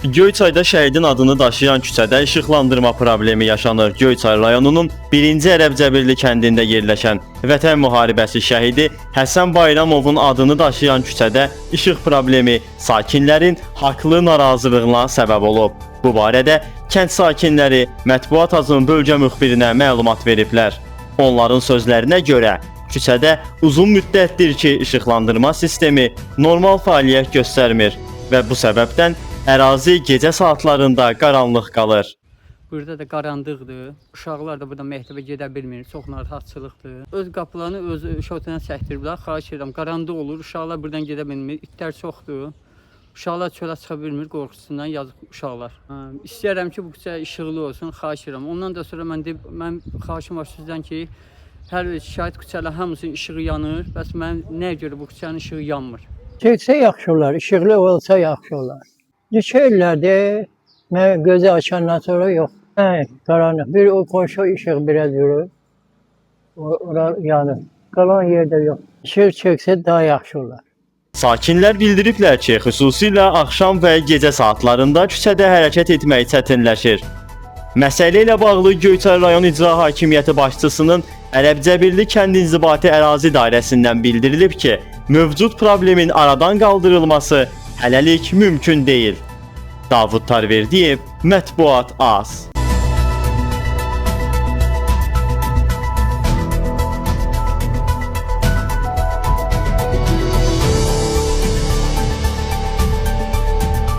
Göyçayda şəhidin adını daşıyan küçədə işıqlandırma problemi yaşanır. Göyçay rayonunun 1-ci Ərəbcəbirli kəndində yerləşən Vətən müharibəsi şəhidi Həsən Bayramovun adını daşıyan küçədə işıq problemi sakinlərin haqlı narazılığına səbəb olub. Bu barədə kənd sakinləri Mətbuat Azın bölgə müxbirinə məlumat veriblər. Onların sözlərinə görə küçədə uzun müddətdir ki, işıqlandırma sistemi normal fəaliyyət göstərmir və bu səbəbdən ərazi gecə saatlarında qaranlıq qalır. Burada da qaranlıqdır. Uşaqlar da burada məktəbə gedə bilmir. Çox narahatçılıqdır. Öz qapılarını öz şotuna çəkdiriblər. Xahiş edirəm, qaranlıq olur. Uşaqlar buradan gedə bilmir. İtlər çoxdur. Uşaqlar çölə çıxa bilmir qorxusundan, yazıq uşaqlar. Hə, İstəyirəm ki, bu küçə işıqlı olsun, xahiş edirəm. Ondan da sonra mən xahişim var sizdən ki, hər şikayət küçələr hamısının işığı yanır. Bəs mən nəyə görə bu küçənin işığı yanmır? Çəksə yaxşı olar, işıqlı olsa yaxşı olar. Neçə illərdir mən gözü açandan sonra yox. Hə, qaranlıq. Bir o qonşu işıq biraz vurur. Ora yanır. Qalan yerdə yox. İşıq çəksə daha yaxşı olar. Sakinlər bildiriblər ki, xüsusilə axşam və gecə saatlarında küçədə hərəkət etmək çətinləşir. Məsələ ilə bağlı Göyçay rayon İcra Hakimiyyəti başçısının Ərəbcəbirli kənd inzibati ərazi dairəsindən bildirilib ki, mövcud problemin aradan qaldırılması hələlik mümkün deyil. Davud Tarverdiyev, Mətbuat AZ.